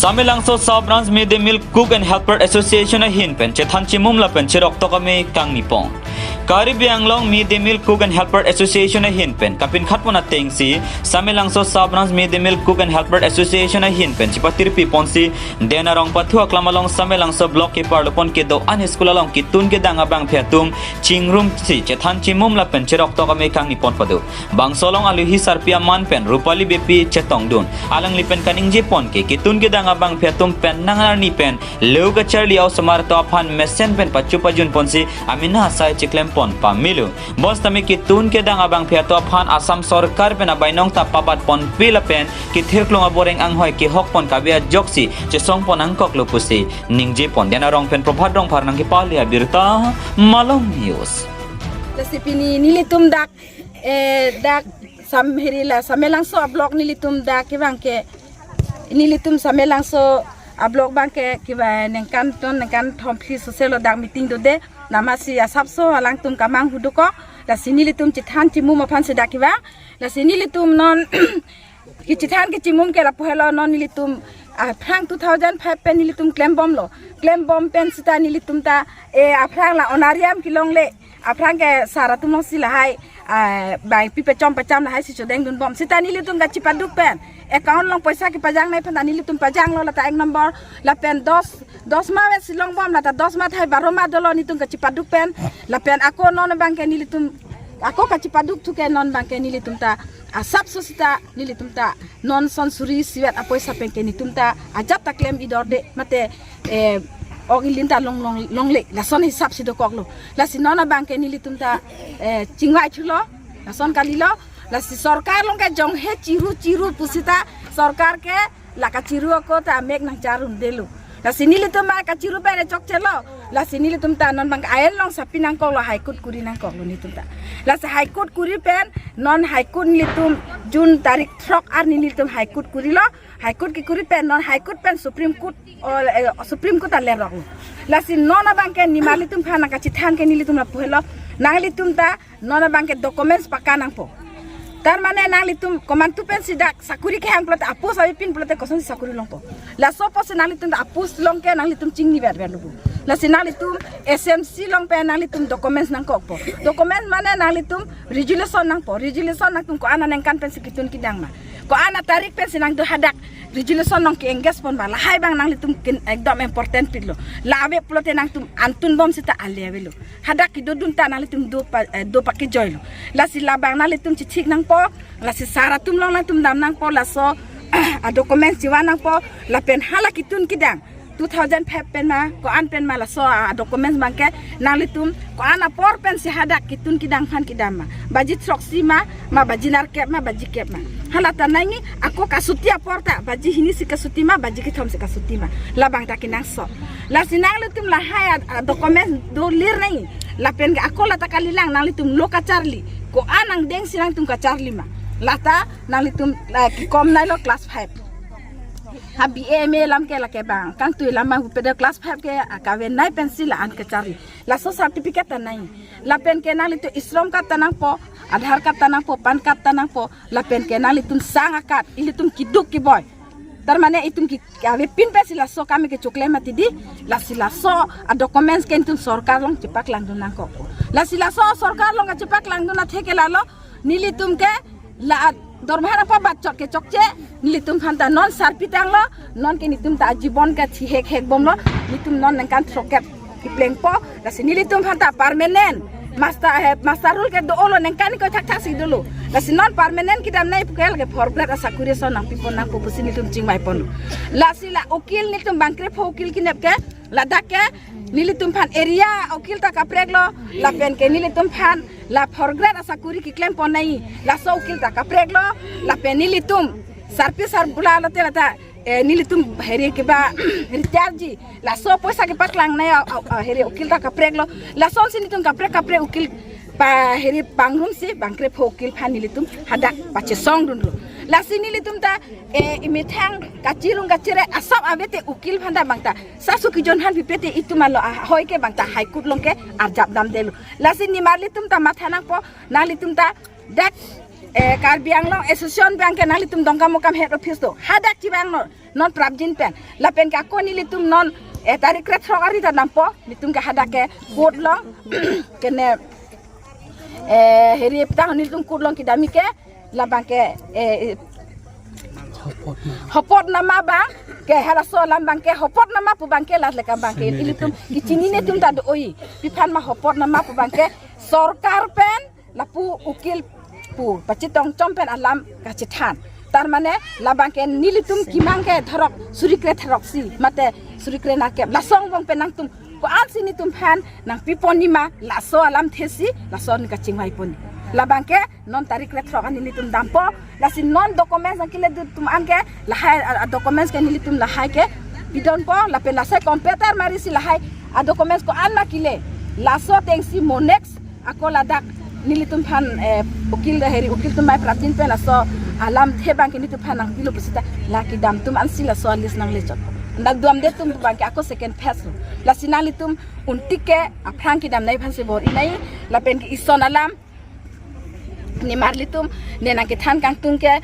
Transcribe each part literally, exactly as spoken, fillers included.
Samelangso Sub Branch Mid Day Meal Cook and Helper Association ahin pen chethan chimum lapen cherok tok ame kangni pon. Karbi Anglong Mid Day Meal Cook and Helper Association ahin pen kapinkhat pon atengsi Samelangso Sub Branch Mid Day Meal Cook and Helper Association ahin pen chipatirpi ponsi Den Arong pathu aklam along Samelangso block keparlo pon kedo-an school along kitun kedang abangphi atum chingrumsi chethan chimum lapen cherok tok ame kangni pon pado. Bangso along aluhi sarpi aman pen Rupali Beypi chetongdun. Alangli pen kaningje pon ke kitun kedang abangphi atum pen nang arni pen lo kacharli a-osomar atum aphan mesen pen pachu pajun ponsi amena asai chiklem pon pamelo. Bonsitame kitun kedang abangphi atum aphan Assam Sorkar pen abainong ta pabat ponpe lapen kethirklong aboreng anghoi kehok pon kave ajoksi chesong pon nangkoklo pusi ningje pon. Den Arong pen Prabhat Rongphar nangkepale abirta Malong News. Lasi pini nelitum dak, eh, dak Sam heri la Samelangso a-block nelitum dak kevang ke, nelitum Samelangso a-block abang ke kevang ningkan ton ningkan thomphli soselo dak meeting dode, namasi asapso alangtum kamanghu dokok, lasi nelitum chethan chimum aphansi dak kevang, lasi nelitum non kechethan kechimum ke lapu helo. Non nelitum aphrang two thousand five pen nelitum klembomlo, klembom pen seta nelitum ta, eh, aphrang la onariam kelongle, aphrang ke sar atum alongsi lahai, ah, bangpi pechom pecham lahai si chodengdunbom. Seta nelitum kachepaduk pen account along poisa kepajangnei aphan ta nelitum pajanglo, lata ek nombor lapen dos, dos ma vet si longbom, lata dos ma thai baro ma dolo nelitum kachepaduk pen. Lapen ako non abang ke nelitum, ako kachepaduk thu ke non abang ke nelitum ta asapso seta nelitum ta non son suri isi vet apoisa pen ke nelitum ta ajat ta klem idorde mate, eh, ok ilin ta long long longle, lason hisapsi dokoklo. Lasi non abang ke nelitum ta, eh, chingvai thulo, lason kalilo. Lasi sorkar along ke jonghe chiru chiru pusita sorkar ke la kachiru ako ta amek nangcharundelo. Lasi nelitum ma kachiru pen chokchelo. Lasi nelitum ta non abang ain along sapi nangkoklo, High Court kuri nangkoklo nelitum ta. Lasi High Court kuri pen non High Court nelitum June tarik throk arni nelitum High Court kurilo. High Court kekuri pen non High Court pen Supreme Court, o, eh, Supreme Court aleroklo. Lasi non abang ke nimarlitum aphan nangkachethan ke nelitum lapu helo. Nanglitum ta non abang ke documents pakka nangpo. Tar mane nanglitum komantu pensi dak sakuri kehang pulote, apost avepin pulote kosonsi sakuri longpo? Laso apotsi nanglitum ta apost along ke nanglitum chingni ververlo bu. Lasi nanglitum S M C along pen nanglitum documents nangkokpo. Documents mane nanglitum resolution nangpo. Resolution nangtum ko-an aningkan pensi kitun kedang ma, ko-an atarik pensi nangtum hadak resolution along ke-engage pon ma, lahai abang nanglitum kin ekdom important pitlo. La ave pulote nangtum antunbom seta ale avelo. Hadak kedodun ta nanglitum do pa, eh, do pakejoilo. Lasi labang nanglitum chithik nangpo, lasi sar atum along nangtum dam nangpo, laso a-documents chivan nangpo, lapen hala kitun kedang two thousand five pen ma, ko-an pen ma, laso a-documents abang ke nanglitum ko-an apor pensi hadak kitun kedang aphan kedam ma, baji throksi ma, ma baji nerkep ma, baji kep ma. Hala ta nangji, ako kasuti apor ta baji hini si kasuti ma, baji kethom si kasuti ma, labang ta kenangsot. Lasi nanglitum lahai a, a-documents dolir nangji. Lapen ke ako lata kalilang, nanglitum lo kacharli, ko-an angdengsi nangtum kacharli ma. Lata nanglitum, eh, kekom nailo class five. Ha B A M A alam ke lake bang kangtui alam ma, hupede class five ke akavenei pensi la-an kacharli. Laso certificate ta nangji. Lapen ke nanglitum e-Shram card ta nangpo, Aadhaar card ta nangpo, PAN card ta nangpo, lapen ke nanglitum sang a-card, ilitum keduk keboi. Tar mane itum ke, ke avepin pensi laso kam kechoklem mati di, lasi laso a-documents ke itum sorkar along chepaklangdun nangkok. Lasi laso sorkar along kachepaklangdun athe ke lalo, nelitum ke la dorma nangpabat chot ke chokche, nelitum aphan ta non sarpi tanglo, non ke nelitum ta ajibon ke thi hek hek bomlo, nelitum non ningkan throkkep keplengpo, lasi nelitum aphan ta permanent master, eh, master roll ke do-olo, ningkan ko thakthak si dolo. Lasi non permanent kedamnei pu ke lake fourth grade asakuri ason nangpipon nangpo pusi nelitum chingvai ponlo. Lasi la ukil nelitum bangkrepho ukil kenep ke, ladak ke nelitum aphan area ukil ta kapreklo, lapen ke nelitum aphan la fourth grade asakuri keklem ponnei, laso ukil ta kapreklo, lapen nelitum sarpi sarbula lote lata, eh, nelitum heri keba retire ji, laso poisa kepaklangnei, a, a, a, heri ukil ta kapreklo, lasonsi nelitum kaprek kaprek ukil pa heri pangrumsi bangkrepho ukil aphan nelitum hadak pachesongdunlo. Lasi nelitum ta, eh, imethang kachirung kachire asap avete ukil aphan ta bang ta sasu kijon han pipete itum alo ahoi ke bang ta High Court along ke arjap damdelo. Lasi nimarlitum ta matha nangpo, nanglitum ta Dak, eh, Karbi Anglong Association abangke nanglitum Dongkamukam head office do. Hadak chevang non, non prapjin pen. Lapen ke ako nelitum non, eh, tarik krethrok ari ta dampo, nelitum ke hadak ke court along, kene, eh, heri petang nelitum court along kedam ke, labangke, eh, hopot nama abangke, halaso alam abangke, hopot nama pu abangke, la leka abangke, ilitum kechinine atum ta do-oi. Pi aphan ma hopot nama pu abangke, sorkar pen, lapu ukil pu, pachitong chom pen alam kachethan. Tar mane, labangke nelitum kemang ke throk, suri krethrok si, mate suri krenerkep. Laso angbong pen nangtum, ko-an si nelitum aphan nangpipon nima, laso alamthe si, laso an kachingvaipon. Labangke, non tarik krethrok an nelitum dampo, lasi non documents nangkele atum anke, lahai, a, a documents ke nelitum lahai ke, pidunpo, lapen lasai computer mari si lahai, a documents ko-an ma kele, laso ateng si mo next, ako ladak nelitum aphan, eh, ukil heri ukil atum mai prapjin pen laso alamthe abangke nelitum aphan nangpilo pusita la kedam atum ansi laso a list nanglechot. Dak duam de atum abangke ako second phase lo. Lasi nanglitum untik ke aphrang kedam nangji aphan si bor-i nai lapen ke ison alam. Nimar ilitum ne nangkethan kangtung ke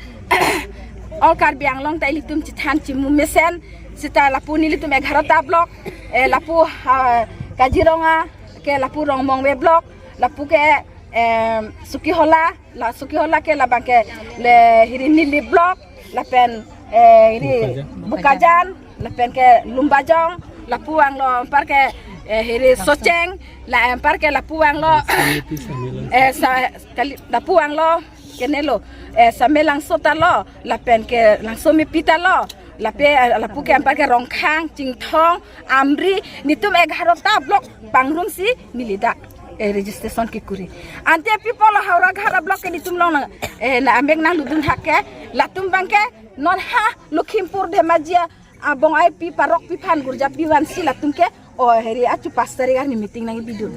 all Karbi Anglong ta ilitum chethan chimu mesen sita lapu nelitum egarota block, eh, lapu, ha, Kaziranga ke lapu Rongmongve block, lapu ke, em, Sokihola, la Sokihola ke labangke le heri Nilip block, lapen, eh, heri Bokajan. Bokajan, lapen ke Lumbajong, lapu vanglo anpar ke, eh, heri Socheng, la anpar ke lapu vanglo, eh, sa, kali, lapu vanglo, kenelo, eh, Samelangso ta lo, lapen ke Langsomepi ta lo, lape, eh, lapu ke anpar ke Rongkhang, Chinthong, Amri, nelitum egarota block pangrum si neli dak, eh, registration kekuri. Ante pi apotlo Howraghat block ke nelitum along nang, eh, na amek nanglutdun hak ke, latum abangke, non ha Lakhimpur Dhemaji abong ai pi parok pi aphan gurja pivansi latum ke, o heri achu pas tarik arni meeting nangpidun.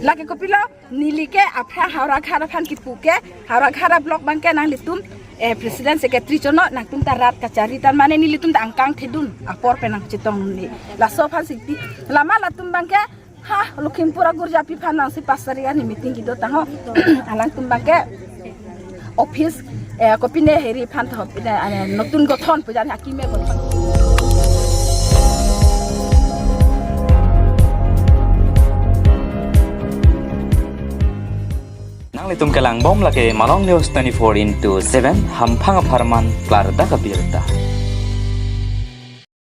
Lake kopilo, neli ke aphrang Howraghat aphan kipu ke, Howraghat block abangke nanglitum, eh, president secretary chono nangtum ta rat kachari tar mane nelitum ta angkang thedun apor pen nangchetong neli. Laso aphan si pi, lama latum abangke, ha, Lakhimpur agurjapi aphan nangsi pas tarik arni meeting kedo tangho. Alangtum abangke office, eh, kopine heri aphan tho, pine, ane, notun gothon pu jan hakime gothon. Nanglitum kelangbom lake Malong News twenty-four into seven, hamphang apharman klardak abirta.